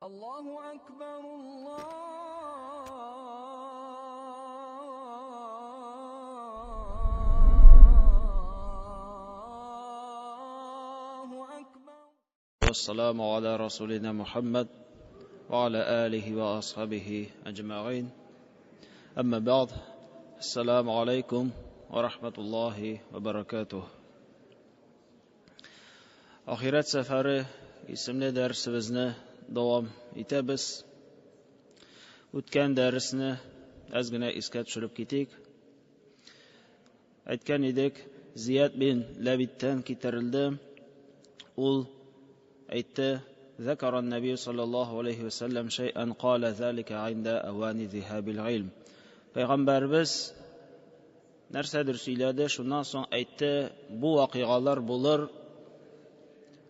Allahu akbar, Allahu akbar. والسلام على رسولنا محمد وعلى آله وأصحابه أجمعين. أما بعد، السلام عليكم ورحمة الله وبركاته. Ахирәт сәфәре исемле дәресебезне дәвам итәбез. Үткән дәресне әз генә искә төшереп китик. Әйткән идек, Зияд бин Ләбиттән китерелде. Ул әйтте: ذكر النبي صلى الله عليه وسلم شيئا قال ذلك عند أوان ذهاب العلم. Пәйгамбәрбез нәрсәдер сөйләде, шуннан соң әйтте, бу вакыйгалар булыр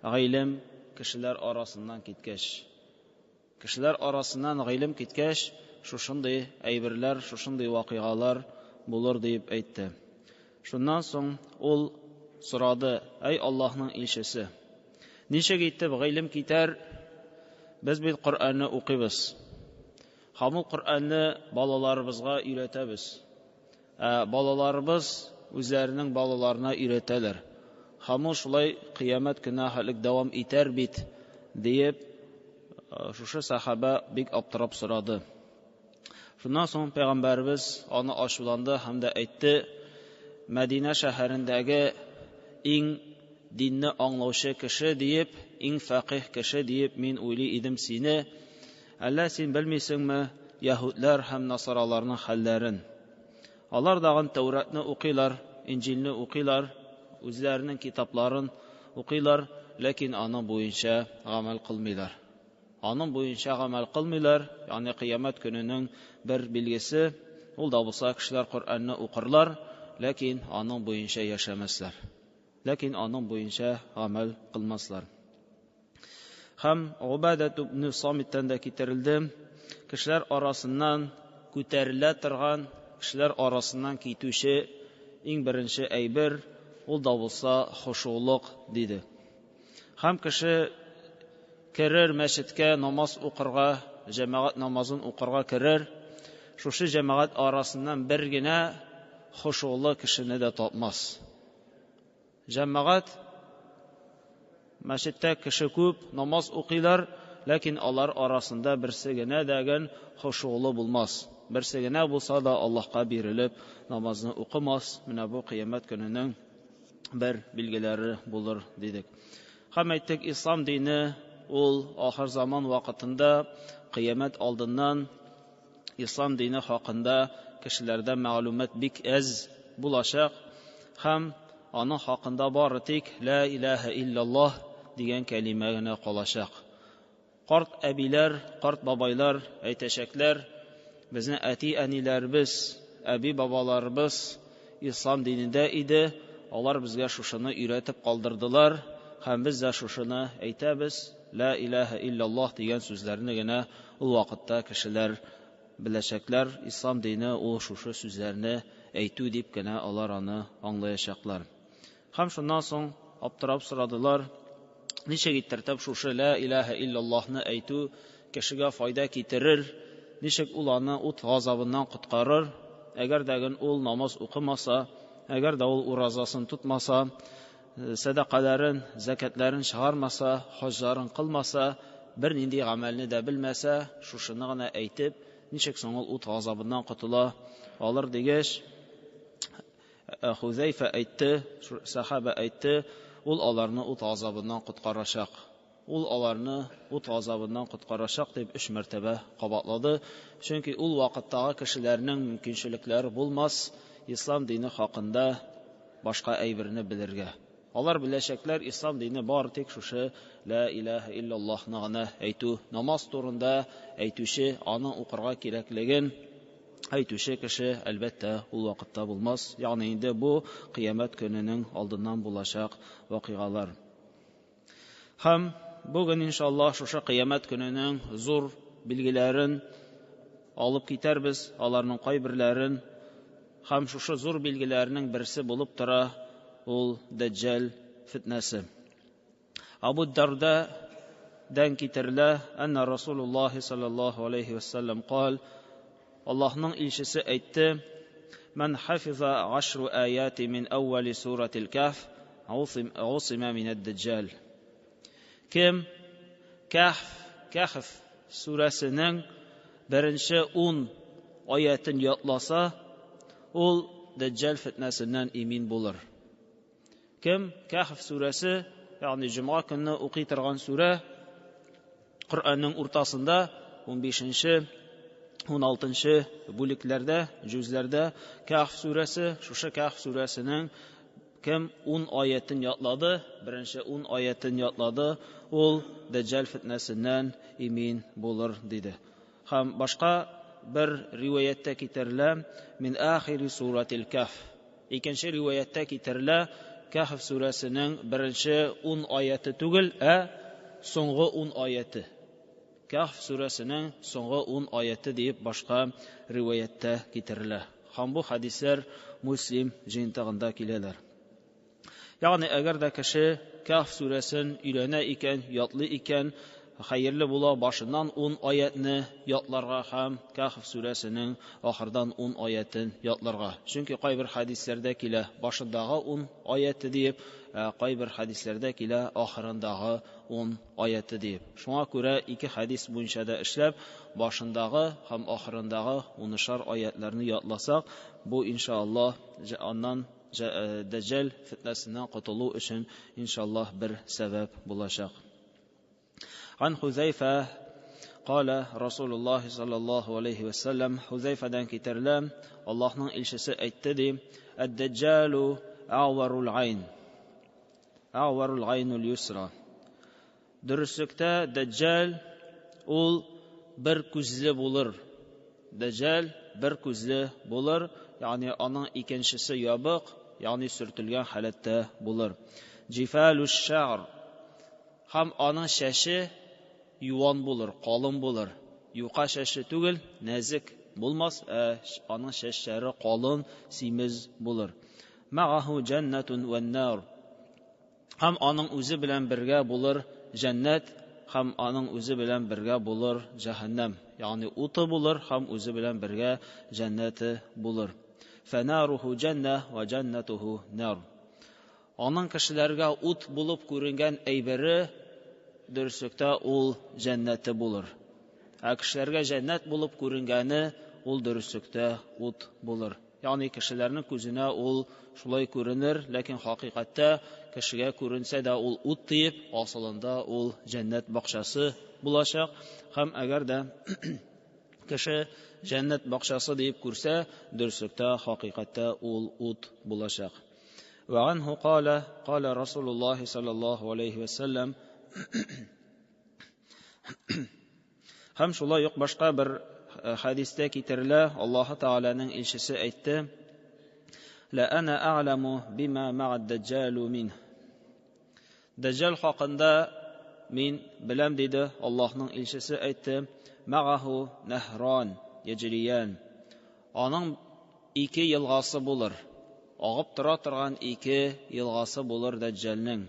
гыйлем кешеләр арасыннан киткәч. Кешеләр арасыннан гыйлем киткәч, шушындый әйберләр, шушындый вакыйгалар булыр дип әйтте. Шуннан соң ул сорады: "Әй Аллаһның илчесе, ничек итеп гыйлем китәр? Без бит Коръәнне укыйбыз. Һәм ул Коръәнне балаларыбызга өйрәтәбез. Ә балаларыбыз үзләренең балаларына өйрәтәләр. Һәм ул шулай кыямәт көненә хәтлек дәвам итәр бит", диеп, шушы сахаба бик аптырап сорады. Шуннан соң пәйгамбәребез аны ачуланды һәм дә әйтте: Мәдинә шәһәрендәге иң динне аңлаучы кеше диеп, иң фәкыйһ кеше диеп мин уйлый идем сине. Әллә син белмисеңме яһүдләр һәм насараларның хәлләрен? Алар дагын Тәүратны укыйлар, Инҗилне укыйлар, үзләренең китапларын укыйлар, ләкин аның буенча гамәл кылмыйлар. Аның буенча гамәл кылмыйлар, ягъни кыямәт көненең бер билгесе, ул да булса кешеләр Коръәнне укырлар, ләкин аның буенча яшәмәсләр. Ләкин аның буенча гамәл кылмаслар. Һәм Убадә ибн Самиттән дә китерелде, кешеләр арасыннан күтәрелә торган, кешеләр арасыннан китүче иң беренче әйбер, ул да булса хошулык, диде. Һәм кеше керер мәчеткә намаз укырга, җәмәгать намазын укырга керер, шушы җәмәгать арасыннан бер генә хошулы кешене дә тапмас. Җәмәгать мәчеттә кеше күп, намаз укыйлар, ләкин алар арасында берсе генә дәген хошулы булмас. Берсе генә булса да Аллаһка бирелеп намазны укымас. Менә бу кыямәт көненең бер билгеләре булыр, дидек. Һәм әйттек, ислам дине ул ахыр заман вакытында, кыямәт алдыннан ислам дине хакында кешеләрдә мәгълүмат бик әз булачак һәм аның хакында бары тик ла илаһа иллаллаһ дигән кәлимә генә калачак. Карт әбиләр, карт бабайлар әйтәчәкләр: безнең әти-әниләребез, әби-бабаларыбыз ислам динендә иде, алар безгә шушыны өйрәтеп калдырдылар һәм без дә шушыны әйтәбез, ла илаһа иллаллаһ дигән сүзләрне генә ул вакытта кешеләр беләчәкләр. Ислам дине ул шушы сүзләрне әйтү дип кенә алар аны аңлаячаклар. Һәм шуннан соң аптырап сорадылар: ничек иттертеп шушы ла илаһа иллаллаһны әйтү кешегә файда китерер, ничек ул аны ут газабыннан коткарыр, әгәр дә ул намаз укымаса, әгәр дә ул уразасын тотмаса, сәдакаларын, зәкәтләрен чыгармаса, хаҗларын кылмаса, бер нинди гамәлне дә белмәсә, шушыны гына әйтеп, ничек соң ул ут газабыннан котыла алыр дигәч, Хузәйфә әйтте, сахаба әйтте, ул аларны ут газабыннан коткарачак. Ул аларны ут газабыннан коткарачак дип 3 мәртәбә кабатлады. Чөнки ул вакыттагы кешеләрнең мөмкинчелекләре булмас ислам дине хакында башка әйберне белергә. Алар беләчәкләр, ислам дине бар тик шушы ла илаһа иллаллаһны гына әйтү, намаз турында әйтүче, аны укырга кирәклеген әйтүче кеше әлбәттә ул вакытта булмас. Ягъни инде бу кыямәт көненең алдыннан булачак вакыйгалар. Һәм бүген иншаллаһ шушы кыямәт көненең зур билгеләрен алып китәрбез, аларның кайберләрен. Һәм шушы зур билгеләрнең берсе булып тора ул Дәҗҗал фитнәсе. Абу Дарда дән китерелә, әннә Расулуллаһи саллаллаһу алейхи вәссәлам кал, Аллаһның илчесе әйтте, Ман хафиза ашру аяти мин әүвәли суратил Кәһф, гусима минәд дәҗҗал. Кем Кәһф, Кәһф сүрәсенең беренче 10 аятын ятласа, ул Дәҗҗал фитнәсеннән имин булыр. Кем Кәһф сүрәсе, ягъни җомга көнне укый торган сүрә, Коръәннең уртасында 15-нче, 16-нчы бүлекләрдә, җүзләрдә Кәһф сүрәсе, шушы Кәһф сүрәсенең кем 10 аятын ятлады, беренче 10 аятын ятлады, ул Дәҗҗал фитнәсеннән имин булыр, диде. Һәм башка бер риваяттә китерелә, мин ахири суратил Кәһф. Икенче риваяттә китерелә, Кәһф сүрәсенең беренче 10 аяты түгел, ә соңгы 10 аяты. Кәһф сүрәсенең соңгы 10 аяты диеп башка риваяттә китерелә. Һәм бу хәдисләр Муслим җыентыгында киләләр. Ягъни, әгәр дә кеше Кәһф сүрәсен өйрәнә икән, ятлый икән, хәерле була башыннан 10 аятны ятларга һәм Кәһф сүрәсенең ахырдан 10 аятын ятларга. Чөнки кайбер хәдисләрдә килә башындагы 10 аяты диеп, кайбер хәдисләрдә килә ахырындагы 10 аяты диеп. Шуңа күрә ике хәдис буенча да эшләп, башындагы һәм ахырындагы унышар аятларны ятласак, бу иншаллаһ аннан Дәҗҗал фитнәсеннән котылу өчен иншаллаһ бер сәбәп булачак. Ан Хузайфа قال رسول الله صلى الله عليه وسلم Хузайфадан китерелә, Аллаһның илчесе әйтте ди, Әд-Дәҗҗалу а'варул айн. А'варул айнул юсра. Дөреслектә Дәҗҗал ул бер күзле булыр. Дәҗҗал бер күзле булыр, ягъни аның икенчесе ябык, ягъни сөртелгән халәттә булыр. Җифалуш шар. Һәм аның чәче юан булыр, калын булыр. Юка чәчле түгел, нәзек булмас, ә аның чәчләре калын, симез булыр. Мәгаху җәннәтун вән-нар. Һәм аның үзе белән бергә булыр җәннәт, һәм аның үзе белән бергә булыр җәһәннәм. Ягъни уты булыр һәм үзе белән бергә җәннәте булыр. Фәнаруху җәннә ва җәннәтуху нар. Аның кешеләргә ут булып күренгән әйбере дөреслектә ул җәннәте булыр. Ә кешеләргә җәннәт булып күренгәне ул дөреслектә ут булыр. Ягъни кешеләрнең күзенә ул шулай күренер, ләкин хакыйкатьтә кешегә күренсә дә ул ут диеп, асылында ул җәннәт бакчасы булачак. Һәм әгәр дә кеше җәннәт бакчасы диеп күрсә, дөреслектә хакыйкатьтә ул ут булачак. وعنه قال قال رسول الله صلى الله عليه وسلم Һәм шулай ук башка бер хәдистә китерелә, Аллаһы Тәгаләнең илчесе әйтте: "Ла ана а'ламу бима ма'ад даҗҗалу мин." Даҗҗал хакында мин беләм диде, Аллаһның илчесе әйтте: "Мәгаху нахран яҗриян." Аның ике елгасы булыр. Агып тора торган ике елгасы булыр Даҗҗалның.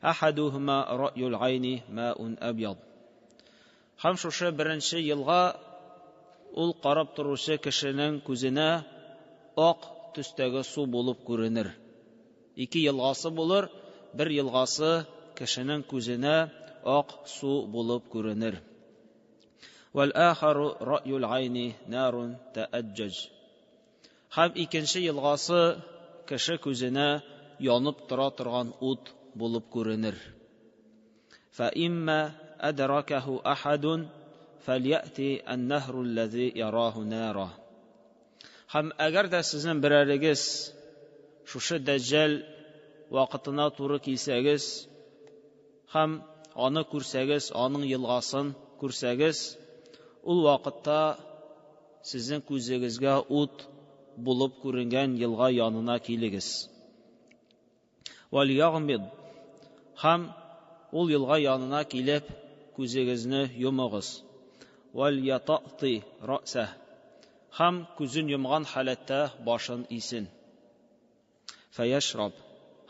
Ахадухума рa'юл айни маун абьяд. Һәм шушы беренче елга ул карап торучы кешенең күзенә ак төстәге су булып күренер. Ике елгасы булыр, бер елгасы кешенең күзенә ак су булып күренер. Вәл-ахару рa'юл айни нарун тәәҗҗәҗ. Һәм икенче елгасы кеше күзенә янып тора торган ут булып күренер. فإما أدركه أحد فليأتي النهر الذي يراه نارا. Һәм әгәр дә сезнең берәрегез шушы Дәҗҗал вакытына туры килсәгез һәм аны күрсәгез, аның елгасын күрсәгез, ул вакытта сезнең күзегезгә ут булып күренгән елга янына килегез. Вәльягмид һәм ул елга янына килеп күзегезне йомыгыз. Вәльятати рәсәһ һәм күзен йомган халәттә башын исен. Фәяшраб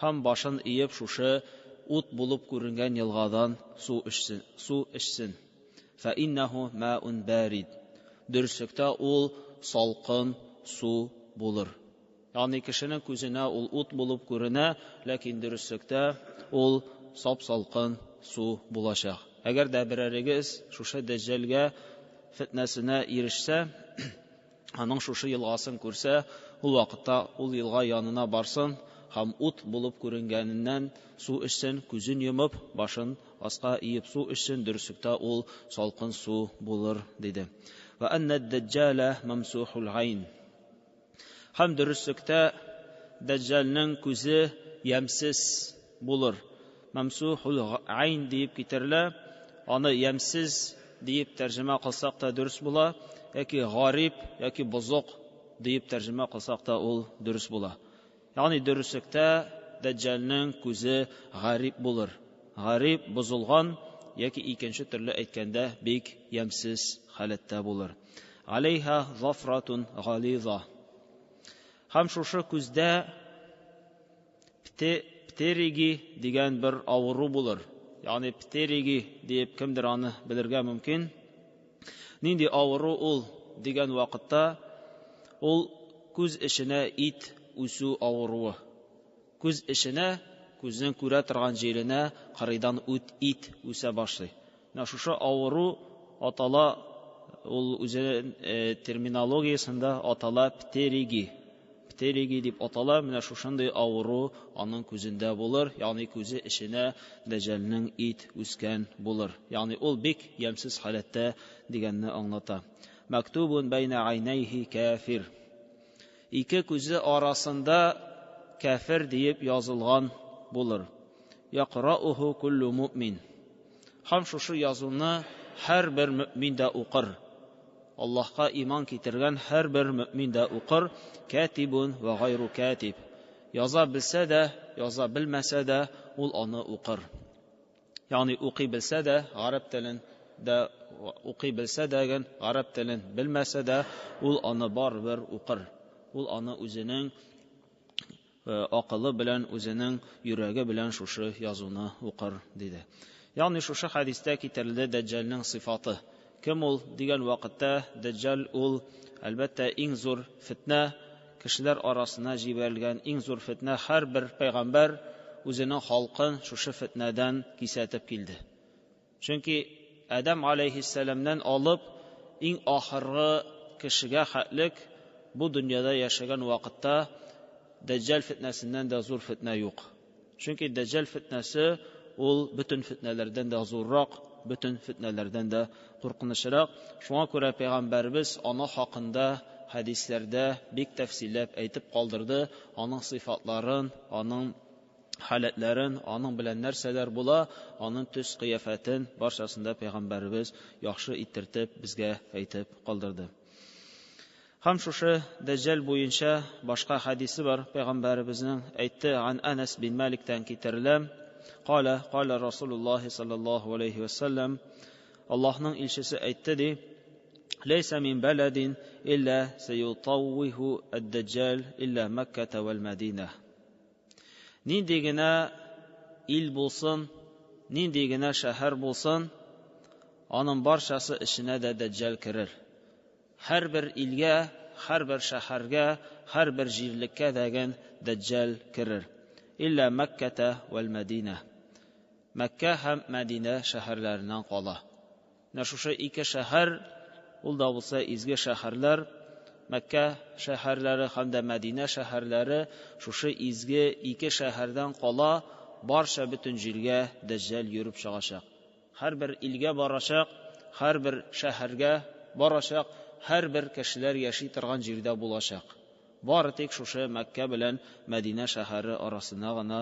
һәм башын иеп шушы ут булып күренгән елгадан су эчсен, су эчсен. Фәиннәһу маун барид. Дөреслектә ул салкын су булыр. Ягъни кешенең күзенә ул ут булып күренә, ләкин дөреслектә ул сап-салкын су булачак. Әгәр дә берәрегез шушы Дәҗҗалгә фетнәсенә ирешсә, аның шушы елгасын күрсә, ул вакытта ул елга янына барсын һәм ут булып күренгәненнән су эчсен, күзен йомып, башын аска иеп су эчсен, дөреслектә ул салкын су булыр, диде. Ва анна дәҗҗалә мамсухул гайн. Һәм дөреслектә Дәҗҗалнең күзе ямьсез булыр. Мамсухул гайн диеп китерелә. Аны ямьсез диеп тәрҗемә кылсак та дөрес була, яки гарип, яки бозык диеп тәрҗемә кылсак та ул дөрес була. Ягъни дөреслектә Дәҗҗалнең күзе гарип булыр. Гарип, бозылган яки икенче төрле әйткәндә бик ямьсез халәттә булыр. Алейха зафратун гализа. Һәм шушы күздә птериги дигән бер авыру булыр. Ягъни птериги диеп кемдер аны белергә мөмкин. Нинди авыру ул дигән вакытта, ул күз эченә ит үсү авыруы. Күз эченә, күзнең күрә торган җиренә кырыйдан үт ит үсә башлый. Менә шушы авыру атала, ул үзе терминологиясендә атала птериги. Птериги дип атала, менә шушындый авыру аның күзендә булыр, ягъни күзе эченә Дәҗҗалнең ит үскән булыр. Ягъни ул бик ямьсез халәттә дигәнне аңлата. Мәктубун бәйнә айнайхи кафир. Ике күзе арасында кафир диеп язылган булыр. Якрауху куллу муъмин. Һәм шушы язуны һәрбер мөмин дә укыр. Аллаһка иман китергән һәрбер мөмин дә укыр. Катибун ва гайру катиб. Яза белсә дә, яза белмәсә дә, ул аны укыр. Ягъни укый белсә дә, гарәп телен дә укый белсә дә, гарәп телен белмәсә дә, ул аны барыбер укыр. Ул аны үзенең акылы белән, үзенең йөрәге белән шушы язуны укыр, диде. Ягъни шушы хәдистә китерелде Дәҗҗалның сыйфаты. Кем ул дигән вакытта, Дәҗҗал ул, әлбәттә, иң зур фитнә, кешеләр арасына җибәрелгән иң зур фитнә. Һәрбер пәйгамбәр үзенең халкын шушы фитнәдән кисәтеп килде. Чөнки Адәм алейхиссәламнән алып иң ахыргы кешегә хәтлек бу дөньяда яшәгән вакытта Дәҗҗал фитнәсеннән дә зур фитнә юк. Чөнки Дәҗҗал фитнәсе ул бөтен фитнәләрдән дә зуррак, бөтен фитнәләрдән дә куркынычрак. Шуңа күрә пәйгамбәребез аны хакында хәдисләрдә бик тәфсилләп әйтеп калдырды, аның сыйфатларын, аның халәтләрен, аның белән нәрсәләр була, аның төс кыяфәтен барчасында пәйгамбәребез яхшы иттертеп безгә әйтеп калдырды. Һәм шушы Дәҗҗал буенча башка хәдисе бар, пәйгамбәребезнең әйтте, ан Анас бин Маликтән китерелә. Кала, кала Расулуллаһи саллаллаһу алейхи ва саллям, Аллаһның илчесе әйтте ди, Ләйсә мин баладин илля саютаввиху ад-Даҗҗал илля Макка вәл Мәдинә. Нинди генә ил булсын, нинди генә шәһәр булсын, аның барчасы эченә дә Дәҗҗал керер. Һәрбер илгә, һәрбер шәһәргә, һәрбер җирлеккә дәген Дәҗҗал керер. Илля Мәккәтә вәл Мәдинә. Мәккә һәм Мәдинә шәһәрләреннән кала. Менә шушы ике шәһәр, ул да булса изге шәһәрләр, Мәккә шәһәрләре һәм дә Мәдинә шәһәрләре, шушы изге ике шәһәрдән кала барча бөтен җиргә Дәҗҗал йөреп чыгачак. Һәрбер илгә барачак, һәрбер шәһәргә барачак, һәрбер кешеләр яши торган җирдә булачак. Бары тик шушы Мәккә белән Мәдинә шәһәре арасына гына,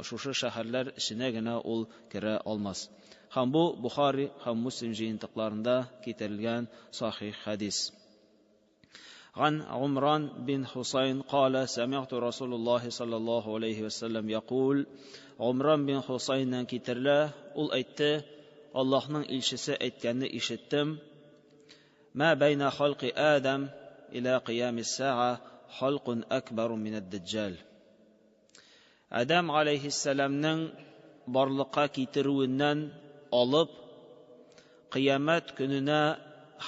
шушы шәһәрләр эченә генә ул керә алмас. Һәм бу Бухари һәм Муслим җыентыкларында китерелгән сахих хәдис. عن عمران بن حسين قال سمعت رسول الله صلى الله عليه وسلم يقول Гумран бин Хусайннан китерелә, ул әйтте, Аллаһның илчесе әйткәнне ишеттем. Ма байна халқи Адам ила қиямис саа халқун акбару минад даҗҗал. Адам алейхиссәламның барлыкка китерүеннән алып, кыямәт көненә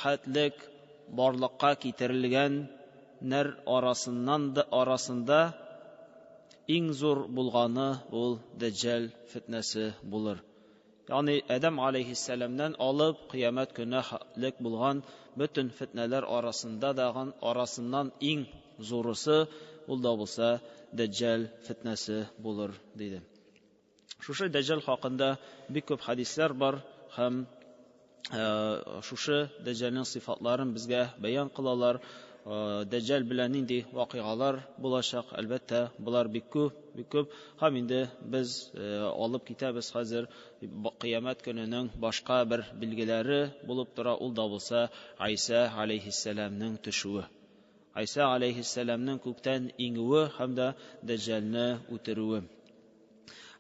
хәтлек барлыкка китерелгәннәр арасыннан да арасында иң зур булганы ул Дәҗҗал фетнәсе булыр. Ягъни Адәм алейһиссәламнән алып кыямәт көненә хәтлек булган бөтен фетнәләр арасында дагын арасыннан иң зурысы ул да булса Дәҗҗал фетнәсе булыр, диде. Шушы Дәҗҗал хакында бик күп хәдисләр бар һәм шушы Дәҗҗалның сыйфатларын безгә бәян кылалар. Дәҗҗал белән нинди вакыйгалар булачак, әлбәттә, болар бик күп, бик күп. Һәм инде без алып китәбез хәзер кыямәт көненең башка бер билгеләре булып тора, ул да булса Гайсә алейһиссәламнең төшүе. Гайсә алейһиссәламнең күктән иңүе һәм дә Дәҗҗалны үтерүе.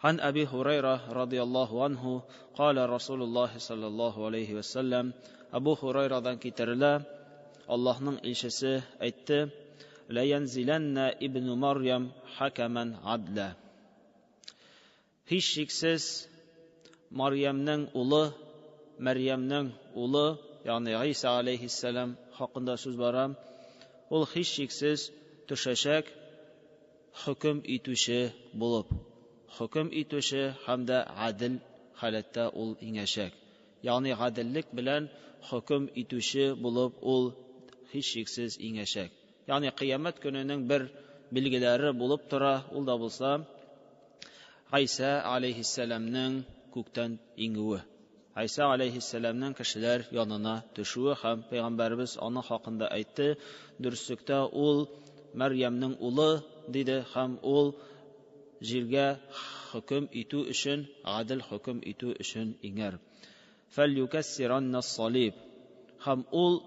عن أبي هريرة رضي الله عنه قال رسول الله صلى الله عليه وسلم Абу Хурайрадан китерелә, Аллаһның илчесе әйтте: "Ла янзиланна ибну Марьям хакаман адла." Һичшиксез Марьямның улы, Мәрьямнең улы, ягъни Гайса алейхиссалам хакында сүз бара. Ул һичшиксез төшәчәк хөкем итүче булып, хөкем итүче һәм дә гадел халәттә ул иңәчәк. Ягъни гаделлек белән хөкем итүче булып ул һичшиксез иңәчәк. Ягъни кыямәт көненең бер билгеләре булып тора, ул да булса Гайсә алейһиссәламнең күктән иңүе. Гайсә алейһиссәламнең кешеләр янына төшүе һәм пәйгамбәребез аның хакында әйтте, дөреслектә ул Мәрьямнең улы, диде һәм ул җиргә хөкем итү өчен, гадел хөкем итү өчен иңәр. Фәльюкәссиранна салиб. Һәм ул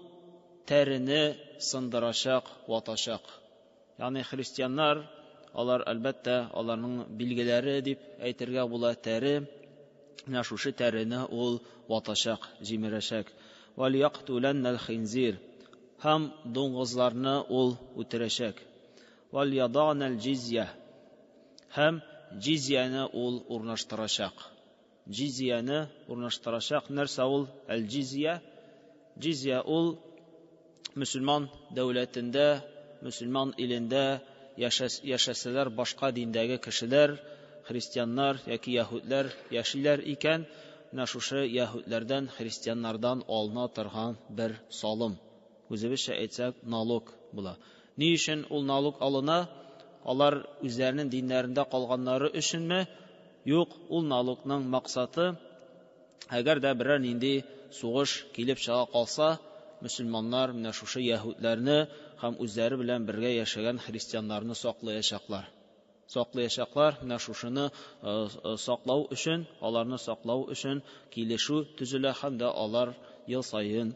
тәрене сындырачак, ватачак. Ягъни христианнар, алар әлбәттә, аларның билгеләре дип әйтергә була тәре. Менә шушы тәрене ул ватачак, җимерәчәк. Вал яктуланнал хинзир. Һәм дуңгызларны ул үтерәчәк. Вал яданал җизя. Һәм җизияне ул урнаштырачак. Җизияне урнаштырачак. Нәрсә ул әл-җизия? Җизия ул мөселман дәүләтендә, мөселман илендә яшәсәләр башка диндәге кешеләр, христианнар яки яһүдләр яшиләр икән, менә шушы яһүдләрдән, христианнардан алына торган бер салым. Үзебезчә әйтсәк, налог була. Ни өчен ул налог алына? Алар үзләренең диннәрендә калганнары өченме? Юк, ул налогның максаты, әгәр дә берәр нинди сугыш килеп чыга калса, мөселманнар менә шушы яһүдләрне һәм үзләре белән бергә яшәгән христианнарны саклаячаклар. Саклаячаклар, менә шушыны саклау өчен, аларны саклау өчен килешү төзелә һәм дә алар ел саен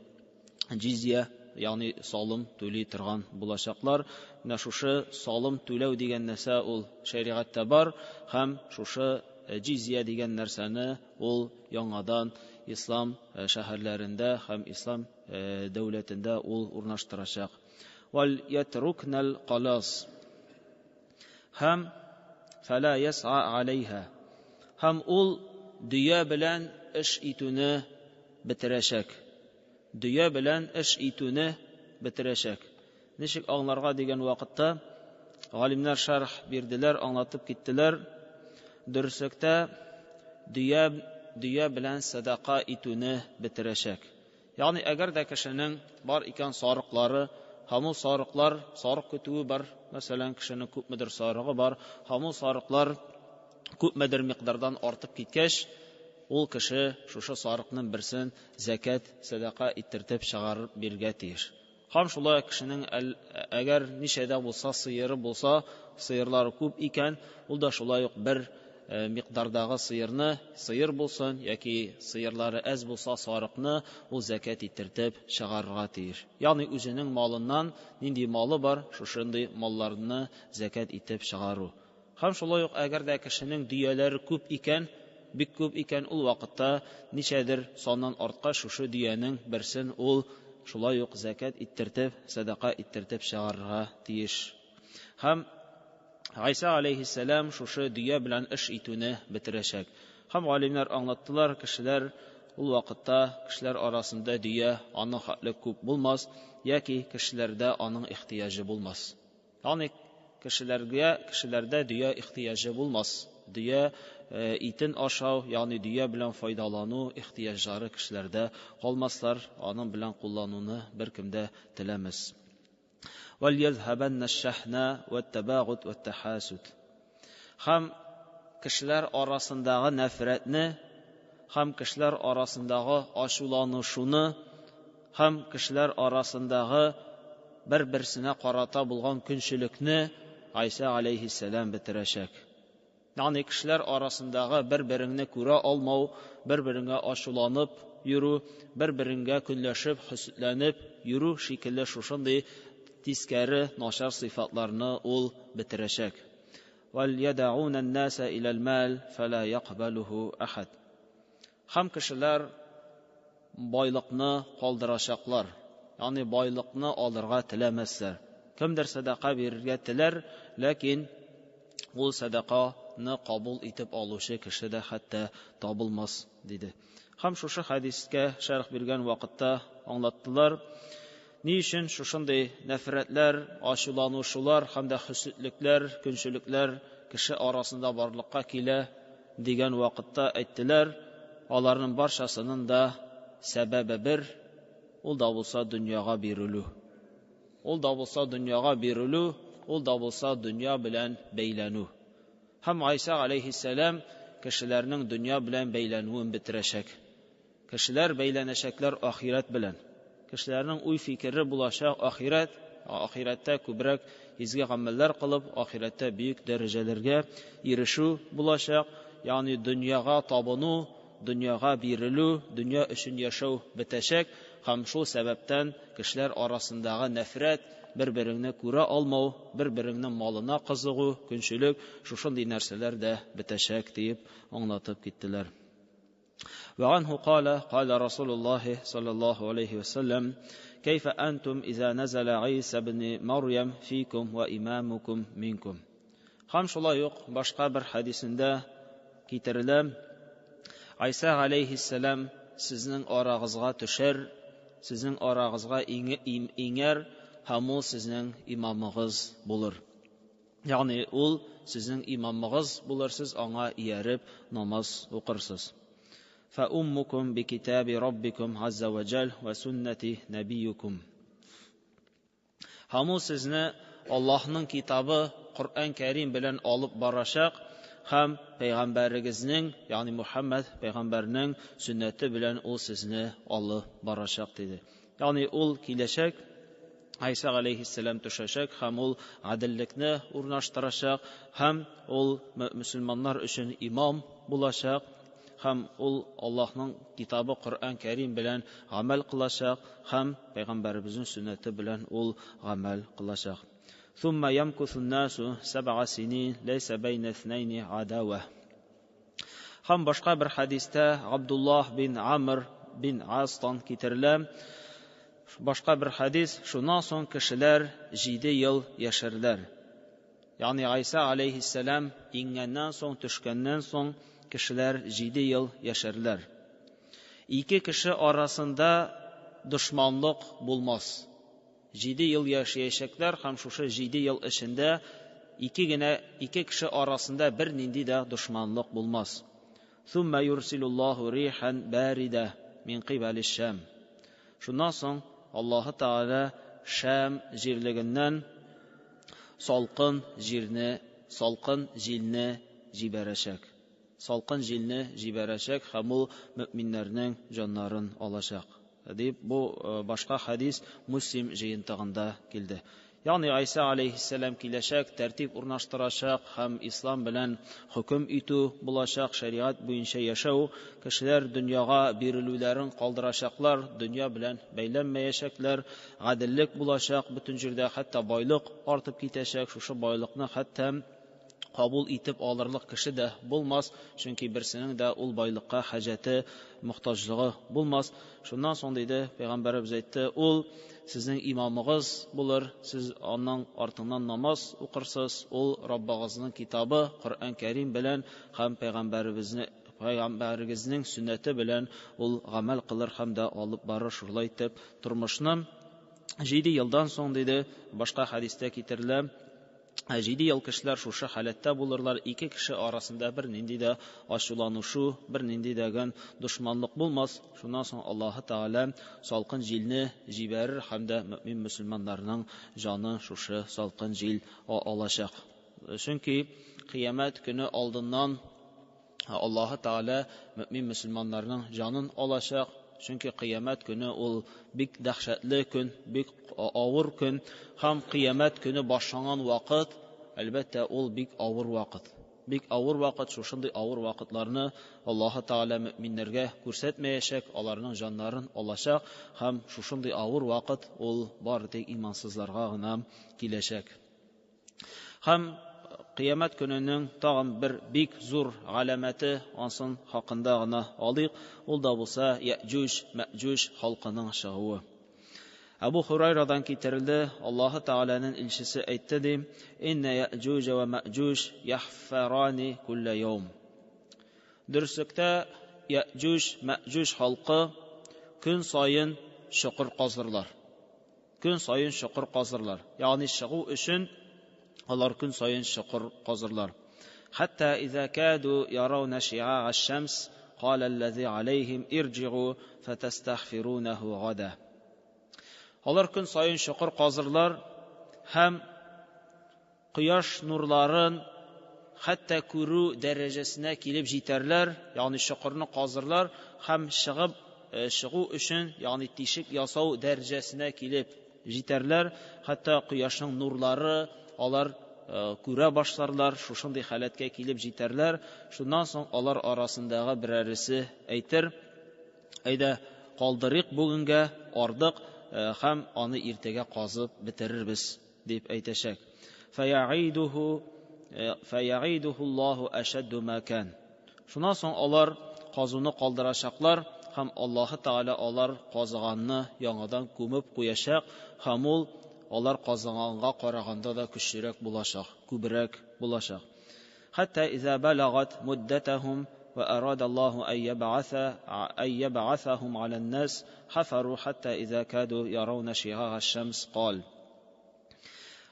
җизия, ягъни салым түли торган булачаклар. Менә шушы салым түләү дигән нәрсә ул шәригатьтә бар һәм шушы җизия дигән нәрсәне ул яңадан ислам шәһәрләрендә һәм ислам дәүләтендә ул урнаштырачак. Вал ятрукнал қалас. Һәм фәлә яс'a алейха. Һәм ул дөя белән эш итүне бетерәчәк. Дөя белән эш итүне бетерәчәк. Ничек аңларга дигән вакытта галимнәр шәрх бирделәр, аңлатып киттеләр. Дөреслектә дөя дөя белән садака итүне бетерәчәк. Ягъни әгәр дә кешенең бар икән сарыклары, һәм ул сарыклар, сарык көтүе бар, мәсәлән, кешенең күпмедер сарыгы бар, һәм ул сарыклар күпмедер микъдардан артып киткәч, ул кеше шушы сарыкның берсен зәкят, сәдака иттертеп чыгарып бирергә тиеш. Һәм шулай кешенең әгәр ничәдә булса сыеры булса, сыерлары күп икән, ул да шулай ук бер микъдардагы сыерны, сыер булсын яки сыерлары әз булса сарыкны ул зәкят иттертеп чыгарырга тиеш. Ягъни үзенең малыннан нинди малы бар, шушындый малларны зәкят итеп чыгару. Һәм шулай ук әгәр дә кешенең дөяләре күп икән, бик күп икән, ул вакытта ничәдер саннан арткач шушы дөянең берсен ул шулай ук зәкят иттертеп, сәдака иттертеп чыгарырга тиеш. Һәм Гайсә алейһиссәлам шушы дөя белән эш итүне бетерәчәк. Һәм галимнәр аңлаттылар, кешеләр ул вакытта кешеләр арасында дөя аның хәтле күп булмас, яки кешеләрдә аның ихтыяҗы булмас. Ягъни кешеләргә кешеләрдә дөя ихтыяҗы булмас. Дөя итен ашау, ягъни дөя белән файдалану ихтыяҗлары кешеләрдә калмаслар, аның белән куллануны беркем дә теләмәс. وَلْيَذْهَبَنَّ الشَّحْنَا وَالتَّبَاغُدْ وَالتَّحَاسُدْ. Һәм кешеләр арасындагы нәфрәтне, һәм кешеләр арасындагы ачуланышуны, һәм кешеләр арасындагы бер-берсенә карата булган көнчелекне Гайсә алейһиссәлам бетерәчәк. Ягъни кешеләр арасындагы бер-береңне күрә алмау, бер-береңә ачуланып йөрү, бер-береңгә көнләшеп, хөсетләнеп йөрү шикелле шушындый тискәре начар сыйфатларны ул бетерәчәк. وَلْيَدَعُونَ النَّاسَ إِلَى الْمَالِ فَلَا يَقْبَلُهُ أَحَدٌ. Һәм кешеләр байлыкны калдырачаклар. Ягъни байлыкны алырга теләмәсләр. Кемдер сәдака бирергә теләр, ләкин ул сәдаканы кабул итеп алучы кеше дә хәтта табылмас, диде. Һәм шушы хәдискә шәрх биргән вакытта аңлаттылар, ни өчен шушындый нәфрәтләр, ачуланушулар һәм дә хөсетлекләр, көнчелекләр кеше арасында барлыкка килә дигән вакытта әйттеләр, аларның барчасының да сәбәбе бер, ул да булса дөньяга бирелү. Ул да булса дөньяга бирелү, ул да булса дөнья белән бәйләнү. Һәм Гайсә алейһиссәлам кешеләрнең дөнья белән бәйләнүен бетерәчәк. Кешеләр бәйләнәчәкләр ахирәт белән. Кешеләрнең уй-фикере булачак ахирәт, ахирәттә күбрәк изге гамәлләр кылып, ахирәттә бөек дәрәҗәләргә ирешү булачак. Ягъни дөньяга табыну, дөньяга бирелү, дөнья өчен яшәү бетәчәк һәм шул сәбәптән кешеләр арасындагы нәфрәт, бер-береңне күрә алмау, бер-береңнең малына кызыгу, көнчелек, шушындый нәрсәләр дә бетәчәк диеп аңлатып киттеләр. وعنه قال قال رسول الله صلى الله عليه وسلم كيف أنتم إذا نزل عيسى بن مريم فيكم وإمامكم منكم. Һәм шулай ук башка бер хәдисендә китерелә, Гайсә алейһиссәлам сезнең арагызга төшәр, сезнең арагызга иңәр һәм ул сезнең имамыгыз булыр. Ягъни ул сезнең имамыгыз булыр, сез аңа ияреп намаз укырсыз. فأمكم بكتاب ربكم عز وجل وسنة نبيكم. Һәм ул сезне Аллаһның китабы Коръән Кәрим белән алып барачак һәм пәйгамбәрегезнең, ягъни Мухаммад пәйгамбәрнең сөннәте белән ул сезне алып барачак диде. Ягъни ул киләчәк, Гайсә алейһиссәлам төшәчәк һәм ул гаделлекне урнаштырачак һәм ул мөселманнар өчен имам булачак һәм ул Аллаһның китабы Коръән Кәрим белән гамәл кылачак һәм пәйгамбәребезнең сөннәте белән ул гамәл кылачак. ثم يمكث الناس سبع سنين ليس بين اثنين عداوة. Һәм башка бер хәдистә Абдуллаһ бин Амр бин Астан китерелә. Башка бер хәдис, шуннан соң кешеләр 7 ел яшәрләр. Ягъни Гайсә алейһиссәлам иңгәннән соң, төшкәннән соң кешеләр 7 ел яшәрләр. Ике кеше арасында дошманлык булмас. 7 ел яшәячәкләр һәм шушы 7 ел эчендә ике кеше арасында бер нинди дә дошманлык булмас. ثم يرسل الله ريحا باردة من قبل الشام. Шуннан соң Аллаһы Тәгалә Шам җирлегеннән салкын җирне, салкын җилне җибәрәчәк. Салкын җилне җибәрәчәк һәм ул мөминнәрнең җаннарын алачак. Дип бу башка хәдис Муслим җыентыгында килде. Ягъни Гайсә алейһиссәлам киләчәк, тәртип урнаштырачак һәм ислам белән хөкем итү булачак, шәриат буенча яшәү, кешеләр дөньяга бирелүләрен калдырачаклар, дөнья белән бәйләнмәячәкләр, гаделлек булачак бөтен җирдә, хәтта байлык артып китәчәк, шушы байлыкны хәтта кабул итеп алырлык кеше дә булмас, чөнки берсенең дә ул байлыкка хаҗәте, мохтаҗлыгы булмас. Шуннан соң диде пәйгамбәребез әйтте, ул сезнең имамыгыз булыр, сез аның артыннан намаз укырсыз, ул Раббыгызның китабы Коръән Кәрим белән һәм Пәйгамбәрегезнең сөннәте белән ул гамәл кылыр һәм дә алып барыр шулай итеп тормышны. 7 елдан соң, диде, башка хәдистә китерелә, 7 ел кешеләр шушы халәттә булырлар, ике кеше арасында бер нинди дә ачуланышу, бер нинди дә дошманлык булмас. Шуннан соң Аллаһы Тәгалә салкын җилне җибәрер һәм дә мөмин мөселманнарның җаны шушы салкын җил алачак. Чөнки кыямәт көне алдыннан Аллаһы Тәгалә мөмин мөселманнарның җанын алачак. Чөнки кыямәт көне ул бик дәһшәтле көн, бик авыр көн. Һәм кыямәт көне башланган вакыт, әлбәттә, ул бик авыр вакыт. Бик авыр вакыт, шушындый авыр вакытларны Аллаһы Тәгалә мөминнәргә күрсәтмәячәк, аларның җаннарын алачак һәм шушындый авыр вакыт ул бары тик имансызларга гына киләчәк. Һәм кыямәт көненең тагын бер бик зур галәмәте, ансын хакында гына алыйк, ул да булса Яҗуҗ, Мәҗуҗ халкының чыгуы. Әбу Хурайрадан китерелде, Аллаһы Тәгаләнең илчесе әйтте ди: "Инна Яҗуҗ ва Мәҗуҗ яхфарани кулла яум." Дөреслектә Яҗуҗ, Мәҗуҗ халкы көн саен чокыр казырлар. Көн саен чокыр казырлар. Ягъни чыгу өчен алар көн саен чокыр казырлар. Хәтта иза каду яравна ши'a аш-шамс قال الذي عليهم ارجعوا فتستغفرونه غدا. Алар көн саен чокыр казырлар һәм кояш нурларын хәтта күрү дәрәҗәсенә килеп җитәрләр, ягъни чокырны казырлар һәм чыгып чыгу өчен, ягъни тишек ясау дәрәҗәсенә килеп җитәрләр, хәтта кояшның нурлары алар күрә башларлар, шушындый халәткә килеп җитәрләр. Шуннан соң алар арасындагы берәресе әйтер: "Әйдә, калдырыйк бүгенгә, ардык һәм аны иртәгә казып бетерербез", дип әйтәчәк. Фәяидуху фәяидуху Аллаһу ашадду ма кан. Шуннан соң алар казуны калдырачаклар һәм Аллаһы Тәгалә алар казыганны яңадан күмеп куячак һәм ул алар казыганга караганда да көчлерәк булачак, күбрәк булачак. Хәтта иза балагат муддатахум ва арада Аллаһу ан ябъасахум аля ан-нас хафару хәтта иза каду яравна шига аш-шамс кал.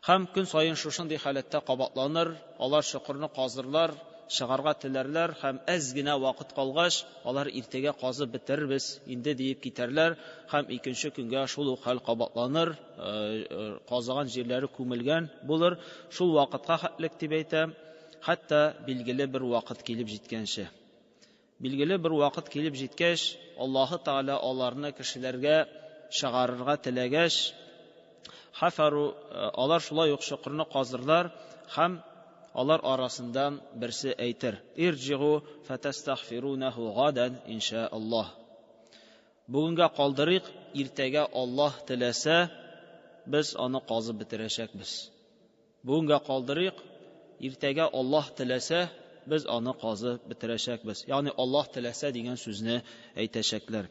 Һәм көн саен шушындый халәттә кабатланыр, алар чокырны казырлар, чыгарга теләрләр һәм әз генә вакыт калгач, алар иртәгә казып бетерербез инде диеп китәрләр һәм икенче көнгә шул ук хәл кабатланыр, казыган җирләре күмелгән булыр. Шул вакытка хәтлек дип әйтә, хәтта билгеле бер вакыт килеп җиткәнче. Билгеле бер вакыт килеп җиткәч, Аллаһы Тәгалә аларны кешеләргә чыгарырга теләгәч, хафару, алар шулай ук чокырны казырлар һәм алар арасындан берсе әйтер: "Ирҗигу фатастагфирунаху гадан иншааллаһ." Бүгенгә калдырыйк, иртәгә Аллаһ теләсә, без аны казып бетерәчәкбез. Бүгенгә калдырыйк, иртәгә Аллаһ теләсә, без аны казып бетерәчәкбез. Ягъни Аллаһ теләсә дигән сүзне әйтәчәкләр.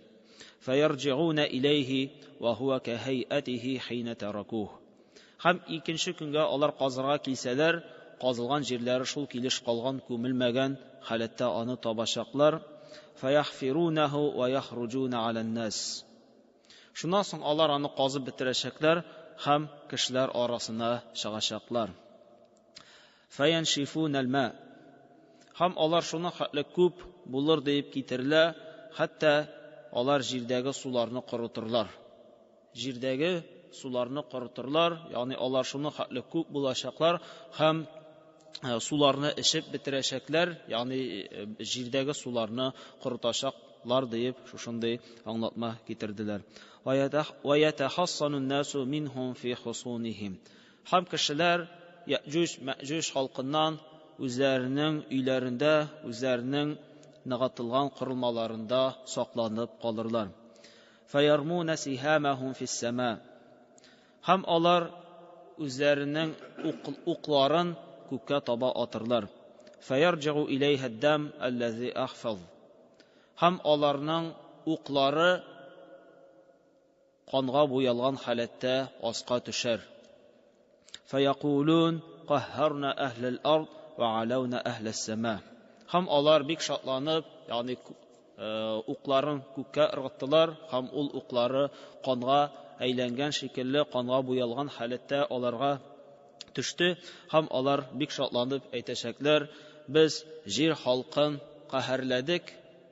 Фаярҗигуна илейхи ва хуа кахайатихи хина таракух. Һәм икенче көнгә алар казырга килсәләр, казылган җирләре шул килеш калган, күмелмәгән халәттә аны табачаклар. Фаяхфирунаху ва яхруджуна аля-нас. Шуннан соң алар аны казып бетерәчәкләр һәм кешеләр арасына чыгачаклар. Фаяншифуна аль-ма. Һәм алар шуның хәтле күп булыр дип китерелә, хәтта алар җирдәге суларны корытырлар. Җирдәге суларны корытырлар, ягъни алар шуның хәтле күп булачаклар һәм суларны эчеп бетерәчәкләр, ягъни җирдәге суларны корытачаклар дип шушындый аңлатма китерделәр. Ва ятахассану ан-насу минхум фи хусунихим. Һәм кешеләр Яҗуҗ, Мәҗуҗ халкыннан үзләренең өйләрендә, үзләренең ныгытылган корылмаларында сакланып калырлар. Фаярмуна сихамахум фис-сама. Һәм алар үзләренең укларын күккә таба атырлар. Фаярҗигу илейха ад-дам аллази ахфаз. Һәм аларның уклары канга буялган халәттә аска төшәр. Фаякулун каһһарна әһләл ард ва алауна әһләс сама. Һәм алар бик шатланып, ягъни укларын күккә ыргыттылар, һәм ул уклары канга әйләнгән шикелле, канга буялган халәттә аларга төште, һәм алар бик шатланып әйтәчәкләр: без җир халкын каһәрләдек,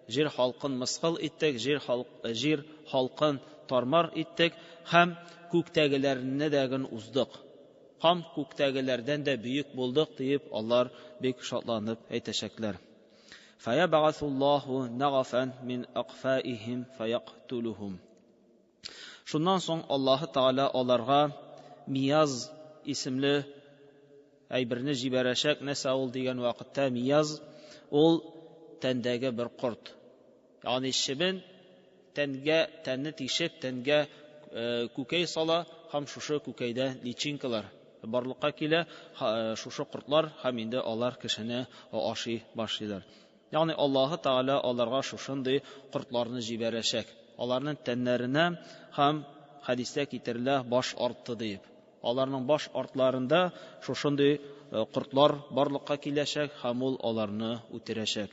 җир халкын мыскыл иттек, җир халкын тармар иттек, һәм күктәгеләрне дә уздык. Һәм күктәгеләрдән дә бөек булдык, диеп алар бик шатланып әйтәчәкләр. Фаябагасуллаһу нагафан мин акфаихим фаяктулухум. Шуннан соң Аллаһы Тааля аларга Мияз исемле әйберне җибәрәчәк. Нәрсә ул дигән вакытта, мияз ул тәндәге бер корт. Ягъни чебен тәнгә, тәнне тишеп, тәнгә күкәй сала, һәм шушы күкәйдә личинкалар барлыкка килә, шушы кортлар, һәм инде алар кешене ашый башлыйлар. Ягъни Аллаһы Тааля аларга шушындый кортларны җибәрәчәк. Аларның тәннәренә һәм хәдистә китерелә баш артты диеп. Аларның баш артларында шушындый кортлар барлыкка киләчәк, һәм ул аларны үтерәчәк.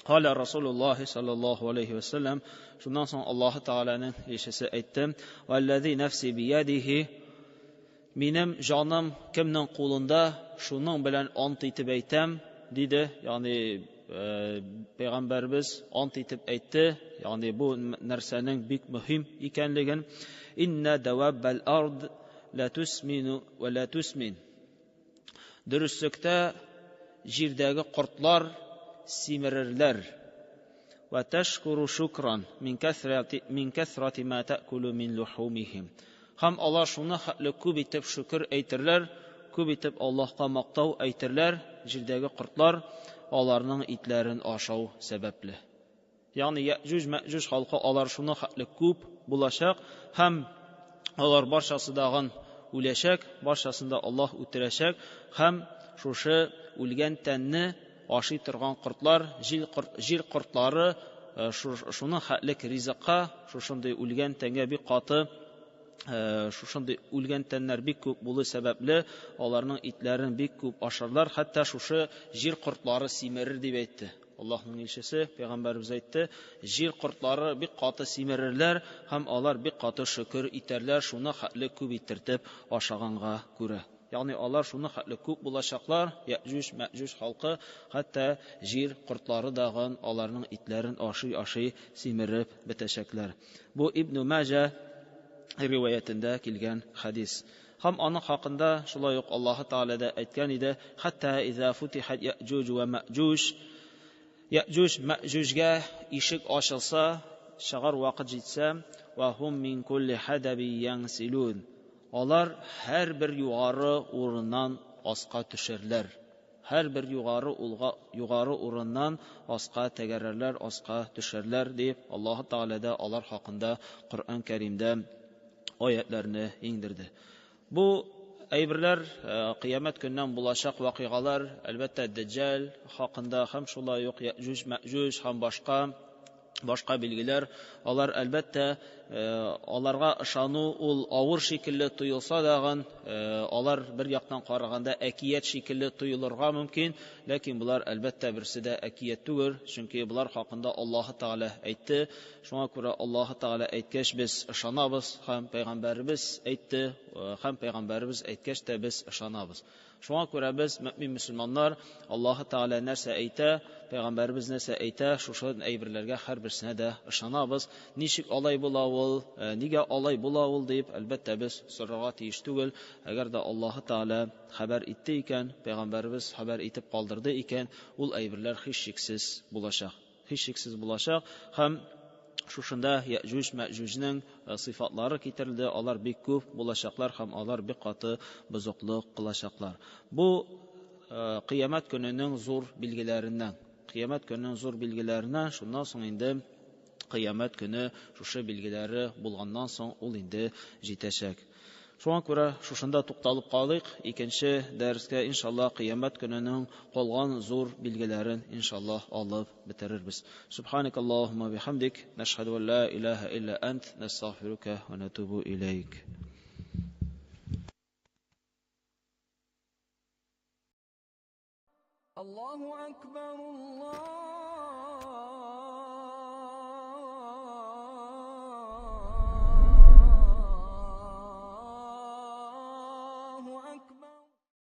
Кала Расулуллаһи саллаллаһу алейхи ва саллям, шуннан соң Аллаһы Тааляның илчесе әйтте: "Валлази нафси биядихи", минем җаным кемнең кулында, шуның белән ант итеп әйтәм, диде. Ягъни Пәйгамбәрбез ант итеп әйтте, ягъни бу нәрсәнең бик мөһим икәнлеген. Инна даваббал ард ла тусмину ва ла тусмин. Дөреслектә җирдәге кортлар симерерләр. Ва ташкуру шукран мин кәсрати ма таакулу мин лухумихим. Һәм алар шуны хәтле күп итеп шөкер әйтерләр, күп итеп Аллаһка мактау әйтерләр, җирдәге кортлар аларның итләрен ашау сәбәпле. Ягъни Яҗуҗ Мәҗуҗ халкы алар шуны хәтле күп булачак, һәм алар барчасы дагын үләчәк, барчасын да Аллаһ үтерәчәк, һәм шушы үлгән тәнне ашый торган кортлар, җир кортлары шуны хәтлек ризыкка, шушындый үлгән тәнгә бик каты, шушындый үлгән тәннәр бик күп булу сәбәпле, аларның итләрен бик күп ашарлар, хәтта шушы җир кортлары симерер дип әйтте. Аллаһның илчесе, Пәйгамбәребез әйтте, җир кортлары бик каты симерерләр, һәм алар бик каты шөкер итәрләр, шуны хәтле күп итертеп ашаганга күрә. Ягъни алар шуны хәтле күп булачаклар, Яҗуҗ Мәҗуҗ халкы, хәтта җир кортлары дагын аларның итләрен ашый-ашый симереп бетәчәкләр. Бу Ибн Маҗа риваятендә килгән хадис. Һәм аның хакында шулай ук Аллаһы Тааля да әйткән иде: "Хәтта иза футихат Яҗуҗ ва Мәҗуҗ", Яҗуҗ Мәҗуҗгә ишек ачылса, чыгар вакыт җитсә, "Ва хум мин кулли хадаби янсилун", алар һәрбер югары урыннан аска төшерләр. Һәрбер югары урыннан аска тәгәрәрләр, аска төшерләр дип Аллаһы Тааля да алар хакында Коръән Кәримдә аятларны иңдерде. Бу әйберләр кыямәт көннән булачак вакыйгалар, әлбәттә, Дәҗҗал хакында һәм шулай ук Яҗуҗ Мәҗуҗ һәм башка билгеләр, алар әлбәттә аларга ышану ул авыр шикелле тоелса дагын, алар бер яктан караганда әкият шикелле тоелырга мөмкин, ләкин булар әлбәттә берсе дә әкият түгел, чөнки булар хакында Аллаһы Тааля әйтте. Шуңа күрә Аллаһы Тааля әйткәч без ышанабыз, һәм пәйгамбәребез әйтте, һәм пәйгамбәребез әйткәч тә без ышанабыз. Шуңа күрә без мөмин мөселманнар Аллаһы Тааля нәрсә әйтә, пәйгамбәребез нәрсә әйтә, шушы әйберләргә һәрберсенә дә ышанабыз. Ничек алай була ул, нигә алай була ул дип, әлбәттә без сорарга тиеш түгел. Әгәр дә Аллаһы Тааля хәбәр итте икән, пәйгамбәребез хәбәр итеп калдырды икән, ул әйберләр һичшиксез булачак. Һичшиксез булачак. Һәм шушында Яҗуҗ Мәҗуҗның сыйфатлары китерелде, алар бик күп булачаклар һәм алар бик каты бозыклык кылачаклар. Бу кыямәт көненең зур билгеләреннән. Кыямәт көненең зур билгеләреннән, шуннан соң инде кыямәт көне шушы билгеләре булганнан соң ул инде җитәчәк. Шуңа күрә шушында тукталып калыйк. Икенче дәрескә иншаллаһ кыямәт көненең калган зур билгеләрен иншаллаһ алып бетерербез. Субханакаллаһумма бихамдик, нашһаду ан ла илаһа илля ант, настагъфирука ва натубу илейк. Аллаһу акбар, Аллаһу